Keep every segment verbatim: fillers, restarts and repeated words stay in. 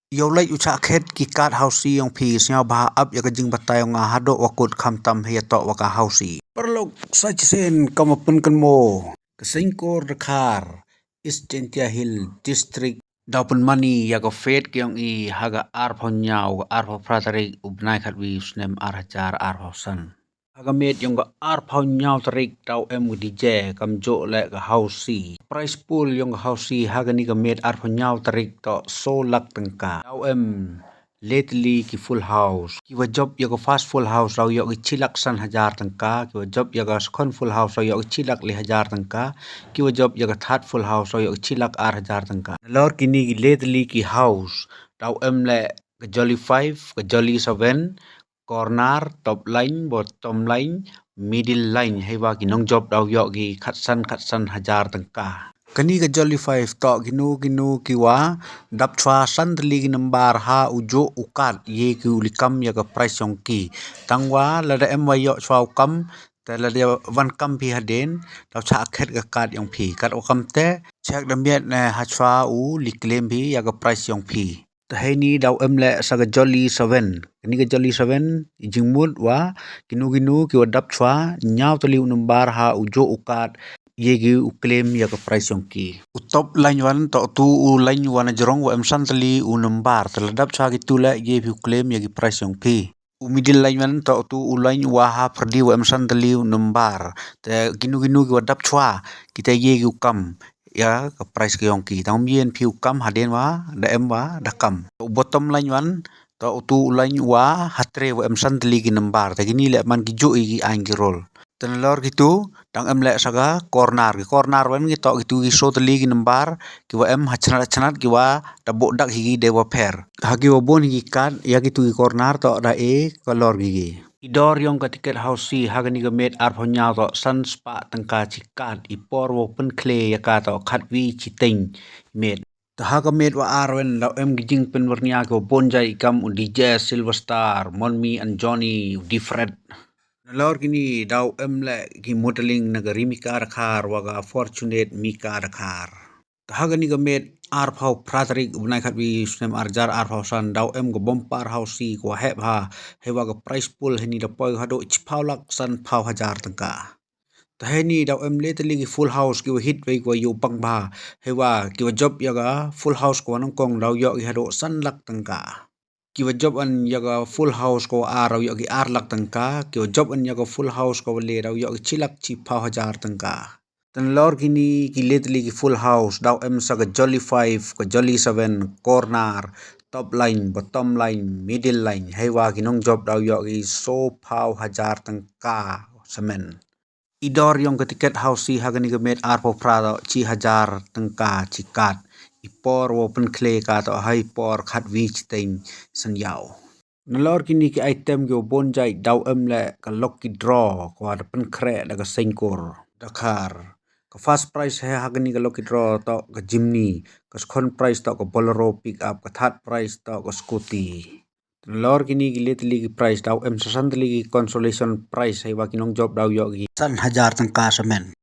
Yow lait u chah khet ki card housie yong phi, sñiawbha ap ya ka jingbatai yong nga hadooh wa kut, khamtam hei yatoh wa ka housie. Paralok, sa chisien kam wa pynkynmaw, ka Seiñkur Dkhar, East Jaintia Hills District, daw pynman i ya ka fete yong i ha ka arphaw ynñiaw, ka arphaw phra tarik u bnai khatwi u snem ar hajar arphaw san. Ha ka miet yong ka arphaw ynñiaw tarik daw em ka D J kamjooh leh ka housie. Prize pool yong ka housie ha kani ka miet arphaw ynñiaw tarik toh soo lak tyngka. Daw em le tylli ki full house. Ki wa jop ya ka first full house daw yoh ki chi lak san hajar tyngka. Ki wa jop ya ka second full house daw yoh ki chi lak le hajar tyngka. Ki wa jop ya ka third full house daw yoh ki chi lak ar hajar tyngka. Nalor kini ki le tylli ki house, daw em leh ka jolly five, ka jolly seven, corner, top line, bottom line, middle line, heiwa ki nongjop daw yoh ki khatsan khatsan hajar tyngka. Kani ka jolly five toh kino kino ki wa dap chwa san tylli ki number ha u jooh u card, ye ki u li kam ya ka prize yong ki. Tangwa lada em wa yoh chwa u kam, te lada wan kam phi hadien, daw chah khet ka card yong phi. Katwa kamte, cheque da miat ne ha chwa u li claim phi ya ka prize yong phi. Te heini daw em leh sa ka jolly seven. Kani ka jolly seven, i jingmut wa kino kino ki wa dap chwa ynñiaw tylli u number ha u jooh u card, ye ki u claim ya ka prize yong ki. U top line one toh utu u line wa najrong wa em san tylli u number. Te la dap chwa kitu leh, ye phi u claim ya ki prize yong phi. U middle line one toh utu u line wa ha pyrdi wa em san tylli u number. Te kino kino ki wa dap chwa, kita ye ki u kam ya ka prize ka yong ki. Tang ym ye phi u kam hadien wa da em wa da kam. U bottom line one toh utu u line wa hatre wa em san tylli ki number. Te kini leh man ki jooh i ki aiñ ki roll. Te nalor kitu, dang em leh sa ka corner. Ki corner wan ki toh kitu ki soo tylli ki number, ki wa em hachnat hachnat, ki wa da booh dak hi ki de wa pher. Ha ki wa boon hi ki card ya kitu ki corner toh da e colour ki ki. I dor yong ka ticket housie ha kani ka miet arphaw ynñiaw toh san spah tyngka chi card. I por wow pynkhle ya ka toh khatwi chiteiñ i miet. Te ha ka miet wa ar wan daw em ki jingpynbyrngia ki wa boon jait, i kam u D J Silver Star, Monmi and Johnny, u D Fred. Nalor kini daw em leh ki modeling na ka Rimika Dkhar wa ka Fortunate Mika Dkhar. Te ha kani ka miet arphaw phra tarik u bnai khatwi u snem ar hajar arphaw san, daw em ka bumper housie ka wa heh bha, heiwa ka prize pool heini da poi hadooh chiphaw lak sanphaw hajar tyngka. Te heini daw em le tylli ki full house ki wa hit wei ki wa yoh bang bha, heiwa ki wa jop ya ka full house ka wa nyngkong daw yoh ki hadooh san lak tyngka. Ki wa jop an ya ka full house ka wa ar daw yoh ki ar lak tyngka. Ki wa jop an ya ka full house ka wa le daw yoh ki chi lak chiphaw hajar tyngka. Te nalor kini ki le tylli ki full house, daw em sa ka jolly five, ka jolly seven, corner, top line, bottom line, middle line, heiwa ki nongjop daw yoh ki soophaw hajar tyngka samen. I dor yong ka ticket housie ha kani ka miet arphaw phra toh chi hajar tyngka chi card. I por wow pynkhle ka toh ha i por khatwi chiteiñ san yaw. Nalor kini ki item ki wa boon jait, daw em leh ka lucky draw ka wa da pynkhreh da ka Seiñkur Dkhar. Ka first prize ha kani ka lucky draw toh ka Jimny, ka second prize toh ka Bolero pickup, ka third prize toh ka scooty. Nalor kini ki le tylli ki prize, daw em sa san tylli ki consolation prize, heiwa ki nongjop daw yoh ki san hajar tyngka samen.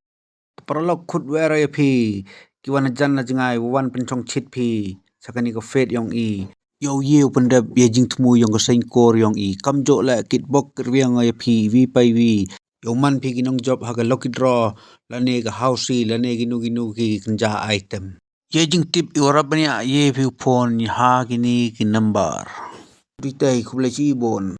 Paralok, khut wer ya phi ki wa na jan na jngai wa wan pynchongchit phi sa kani ka fete yong i. Yow ye u pyndep ya i jingthmu yong ka Seiñkur yong i. Kamjooh leh kitbok kirwiang ya phi iwi pa iwi. Yow man phi ki nongjop ha ka lucky draw, lane ka housie, lane kino kino ki kynja item. Ye jingtip i wa rap bniah, ye phi u phone ha kini ki number. Di tei, khublei chiboon.